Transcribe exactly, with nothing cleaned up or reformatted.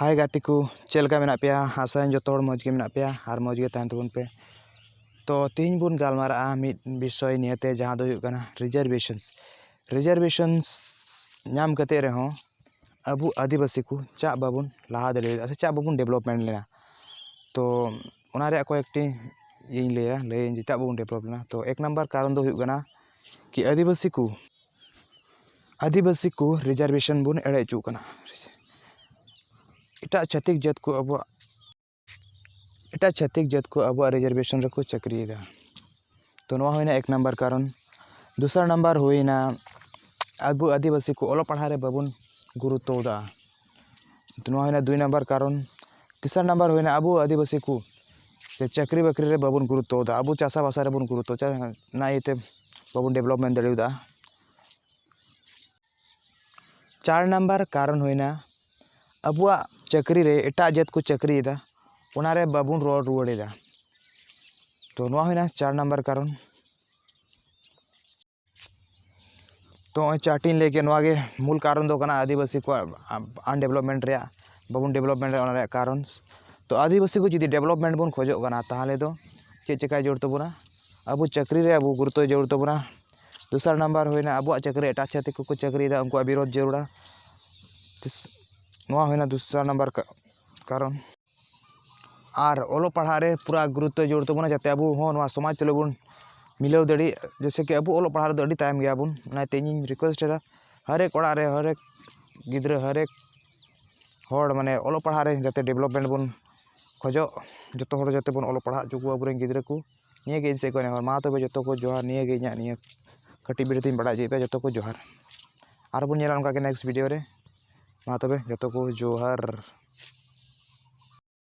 ᱦᱟᱭ ᱜᱟᱛᱮ ᱠᱚ, ᱪᱮᱫ ᱞᱮᱠᱟ ᱢᱮᱱᱟᱜ ᱯᱮᱭᱟ? ᱟᱥᱟᱭᱟᱹᱧ ᱡᱚᱛᱚ ᱦᱚᱲ ᱢᱚᱡᱽ ᱜᱮ ᱢᱮᱱᱟᱜ ᱯᱮᱭᱟ ᱟᱨ ᱢᱚᱡᱽ ᱜᱮ ᱛᱟᱦᱮᱱ ᱛᱟᱵᱚᱱ ᱯᱮ᱾ ᱛᱚ ᱛᱮᱦᱮᱧ ᱵᱚᱱ ᱜᱟᱞᱢᱟᱨᱟᱜᱼᱟ ᱢᱤᱫ ᱵᱤᱥᱚᱭ ᱱᱤᱭᱮᱛᱮ, ᱡᱟᱦᱟᱸ ᱫᱚ ᱦᱩᱭᱩᱜ ᱠᱟᱱᱟ ᱨᱤᱡᱟᱨᱵᱷᱮᱥᱚᱱ᱾ ᱨᱤᱡᱟᱨᱵᱷᱮᱥᱚᱱ ᱧᱟᱢ ᱠᱟᱛᱮ ᱨᱮᱦᱚᱸ ᱟᱵᱚ ᱟᱹᱫᱤᱵᱟᱹᱥᱤ ᱠᱚ ᱪᱟᱜ ᱵᱟᱵᱚᱱ ᱞᱟᱦᱟ ᱫᱟᱲᱮᱭᱟᱫᱟ ᱥᱮ ᱪᱟᱜ ᱵᱟᱵᱚᱱ ᱰᱮᱵᱷᱞᱚᱯᱢᱮᱱᱴ ᱞᱮᱱᱟ᱾ ᱛᱚ ᱚᱱᱟ ᱨᱮᱭᱟᱜ ᱠᱚᱭᱮᱠᱴᱤ ᱤᱧ ᱞᱟᱹᱭᱟ, ᱞᱟᱹᱭᱟᱹᱧ ᱡᱮ ᱪᱟᱜ ᱵᱟᱵᱚᱱ ᱰᱮᱵᱷᱞᱚᱯ ᱞᱮᱱᱟ᱾ ᱛᱚ ᱮᱠ ᱱᱟᱢᱵᱟᱨ ᱠᱟᱨᱚᱱ ᱫᱚ ᱦᱩᱭᱩᱜ ᱠᱟᱱᱟ ᱠᱤ ᱟᱹᱫᱤᱵᱟᱹᱥᱤ ᱠᱚ, ᱟᱹᱫᱤᱵᱟᱹᱥᱤ ᱠᱚ ᱨᱤᱡᱟᱨᱵᱷᱮᱥᱚᱱ ᱵᱚᱱ ᱮᱲᱮ ᱦᱚᱪᱚᱜ ᱠᱟᱱᱟ᱾ ᱮᱴᱟᱜ ᱪᱷᱟᱹᱛᱤᱠ ᱡᱟᱹᱛ ᱠᱚ ᱟᱵᱚᱣᱟᱜ, ᱮᱴᱟᱜ ᱪᱷᱟᱹᱛᱤᱠ ᱡᱟᱹᱛ ᱠᱚ ᱟᱵᱚᱣᱟᱜ ᱨᱤᱡᱟᱨᱵᱷᱮᱥᱚᱱ ᱨᱮᱠᱚ ᱪᱟᱹᱠᱨᱤᱭᱮᱫᱟ᱾ ᱛᱚ ᱱᱚᱣᱟ ᱦᱩᱭᱱᱟ ᱮᱠ ᱱᱟᱢᱵᱟᱨ ᱠᱟᱨᱚᱱ᱾ ᱫᱚᱥᱟᱨ ᱱᱟᱢᱵᱟᱨ ᱦᱩᱭᱱᱟ ᱟᱵᱚ ᱟᱹᱫᱤᱵᱟᱹᱥᱤ ᱠᱚ ᱚᱞᱚᱜ ᱯᱟᱲᱦᱟᱜ ᱨᱮ ᱵᱟᱵᱚᱱ ᱜᱩᱨᱩᱛᱛᱚ ᱮᱫᱟ᱾ ᱛᱚ ᱱᱚᱣᱟ ᱦᱩᱭᱱᱟ ᱫᱩᱭ ᱱᱟᱢᱵᱟᱨ ᱠᱟᱨᱚᱱ᱾ ᱛᱮᱥᱟᱨ ᱱᱟᱢᱵᱟᱨ ᱦᱩᱭᱱᱟ ᱟᱵᱚ ᱟᱹᱫᱤᱵᱟᱹᱥᱤ ᱠᱚ ᱡᱮ ᱪᱟᱹᱠᱨᱤ ᱵᱟᱹᱠᱨᱤ ᱨᱮ ᱵᱟᱵᱚᱱ ᱜᱩᱨᱩᱛᱛᱚ ᱮᱫᱟ, ᱟᱵᱚ ᱪᱟᱥᱟᱵᱟᱥᱟ ᱨᱮᱵᱚᱱ ᱜᱩᱨᱩᱛᱛᱚ ᱪᱟ-, ᱚᱱᱟ ᱤᱭᱟᱹᱛᱮ ᱵᱟᱵᱚᱱ ᱰᱮᱵᱷᱞᱚᱯᱢᱮᱱᱴ ᱫᱟᱲᱮᱭᱟᱫᱟ᱾ ᱪᱟᱨ ᱱᱟᱢᱵᱟᱨ ᱠᱟᱨᱚᱱ ᱦᱩᱭᱱᱟ ᱟᱵᱚᱣᱟᱜ ᱪᱟᱹᱠᱨᱤ ᱨᱮ ᱮᱴᱟᱜ ᱡᱟᱹᱛ ᱠᱚ ᱪᱟᱹᱠᱨᱤᱭᱮᱫᱟ, ᱚᱱᱟᱨᱮ ᱵᱟᱵᱚᱱ ᱨᱚᱲ ᱨᱩᱣᱟᱹᱲᱮᱫᱟ᱾ ᱛᱚ ᱱᱚᱣᱟ ᱦᱩᱭᱱᱟ ᱪᱟᱨ ᱱᱟᱢᱵᱟᱨ ᱠᱟᱨᱚᱱ᱾ ᱛᱚ ᱱᱚᱜᱼᱚᱭ ᱪᱟᱨᱴᱤᱧ ᱞᱟᱹᱭ ᱠᱮᱫ, ᱱᱚᱣᱟ ᱜᱮ ᱢᱩᱞ ᱠᱟᱨᱚᱱ ᱫᱚ ᱠᱟᱱᱟ ᱟᱹᱫᱤᱵᱟᱹᱥᱤ ᱠᱚᱣᱟᱜ ᱟᱱᱰᱮᱵᱷᱞᱚᱯᱢᱮᱱᱴ ᱨᱮᱭᱟᱜ, ᱵᱟᱵᱚᱱ ᱰᱮᱵᱷᱞᱚᱯᱢᱮᱱᱴ ᱨᱮᱭᱟᱜ ᱚᱱᱟ ᱨᱮᱭᱟᱜ ᱠᱟᱨᱚᱱ᱾ ᱛᱚ ᱟᱹᱫᱤᱵᱟᱹᱥᱤ ᱠᱚ ᱡᱩᱫᱤ ᱰᱮᱵᱷᱞᱚᱯᱢᱮᱱᱴ ᱵᱚᱱ ᱠᱷᱚᱡᱚᱜ ᱠᱟᱱᱟ, ᱛᱟᱦᱚᱞᱮ ᱫᱚ ᱪᱮᱫ ᱪᱮᱠᱟᱭ ᱡᱟᱹᱨᱩᱲ ᱛᱟᱵᱚᱱᱟ? ᱟᱵᱚ ᱪᱟᱹᱠᱨᱤ ᱨᱮ ᱟᱵᱚ ᱜᱩᱨᱩᱛᱛᱚᱭ ᱡᱟᱹᱨᱩᱲ ᱛᱟᱵᱚᱱᱟ᱾ ᱫᱚᱥᱟᱨ ᱱᱟᱢᱵᱟᱨ ᱦᱩᱭᱱᱟ ᱟᱵᱚᱣᱟᱜ ᱪᱟᱹᱠᱨᱤ ᱮᱴᱟᱜ ᱪᱷᱟᱹᱛᱤᱠ ᱠᱚᱠᱚ ᱪᱟᱹᱠᱨᱤᱭᱮᱫᱟ, ᱩᱱᱠᱩᱣᱟᱜ ᱵᱤᱨᱳᱫᱷ ᱡᱟᱹᱨᱩᱲᱟ᱾ ᱛᱤᱥ-, ᱱᱚᱣᱟ ᱦᱩᱭᱱᱟ ᱫᱚᱥᱟᱨ ᱱᱟᱢᱵᱟᱨ ᱠᱟ-, ᱠᱟᱨᱚᱱ᱾ ᱟᱨ ᱚᱞᱚᱜ ᱯᱟᱲᱦᱟᱜ ᱨᱮ ᱯᱩᱨᱟ ᱜᱩᱨᱩᱛᱛᱚ ᱡᱟᱹᱨᱩᱲ ᱛᱟᱵᱚᱱᱟ, ᱡᱟᱛᱮ ᱟᱵᱚ ᱦᱚᱸ ᱱᱚᱣᱟ ᱥᱚᱢᱟᱡᱽ ᱛᱩᱞᱩᱡ ᱵᱚᱱ ᱢᱤᱞᱟᱹᱣ ᱫᱟᱲᱮᱜ᱾ ᱡᱮᱭᱥᱮ ᱠᱤ ᱟᱵᱚ ᱚᱞᱚᱜ ᱯᱟᱲᱦᱟᱜ ᱨᱮᱫᱚ ᱟᱹᱰᱤ ᱛᱟᱭᱚᱢ ᱜᱮᱭᱟ ᱵᱚᱱ, ᱚᱱᱟᱛᱮ ᱤᱧᱤᱧ ᱨᱤᱠᱩᱭᱮᱥᱴ ᱮᱫᱟ ᱦᱟᱨᱮᱠ ᱚᱲᱟᱜ ᱨᱮ, ᱦᱟᱨᱮᱠ ᱜᱤᱫᱽᱨᱟᱹ, ᱦᱟᱨᱮᱠ ᱦᱚᱲ ᱢᱟᱱᱮ ᱚᱞᱚᱜ ᱯᱟᱲᱦᱟᱜ ᱨᱮ ᱡᱟᱛᱮ ᱰᱮᱵᱷᱞᱚᱯᱢᱮᱱᱴ ᱵᱚᱱ ᱠᱷᱚᱡᱚᱜ, ᱡᱚᱛᱚ ᱦᱚᱲ ᱡᱟᱛᱮ ᱵᱚᱱ ᱚᱞᱚᱜ ᱯᱟᱲᱦᱟᱜ ᱦᱚᱪᱚ ᱠᱚᱣᱟ ᱟᱵᱚᱨᱮᱱ ᱜᱤᱫᱽᱨᱟᱹ ᱠᱚ᱾ ᱱᱤᱭᱟᱹ ᱜᱮ ᱤᱧ ᱥᱮᱫ ᱠᱷᱚᱱ ᱱᱮᱦᱚᱨ᱾ ᱢᱟ ᱛᱚᱵᱮ ᱡᱚᱛᱚ ᱠᱚ ᱡᱚᱦᱟᱨ, ᱱᱤᱭᱟᱹ ᱜᱮ ᱤᱧᱟᱹᱜ ᱱᱤᱭᱟᱹ ᱠᱟᱹᱴᱤᱡ ᱵᱷᱤᱰᱤᱭᱳ ᱛᱤᱧ ᱵᱟᱲᱟᱭ ᱦᱚᱪᱚᱭᱮᱫ ᱯᱮᱭᱟ, ᱡᱚᱛᱚ ᱠᱚ ᱡᱚᱦᱟᱨ᱾ ᱟᱨᱦᱚᱸ ᱵᱚᱱ ᱧᱮᱞᱟ ᱚᱱᱠᱟ ᱜᱮ ᱱᱮᱠᱥᱴ ᱵᱷᱤᱰᱤᱭᱳ ᱨᱮ᱾ ᱢᱟ ᱛᱚᱵᱮ ᱡᱚᱛᱚ ᱠᱚ ᱡᱚᱦᱟᱨ᱾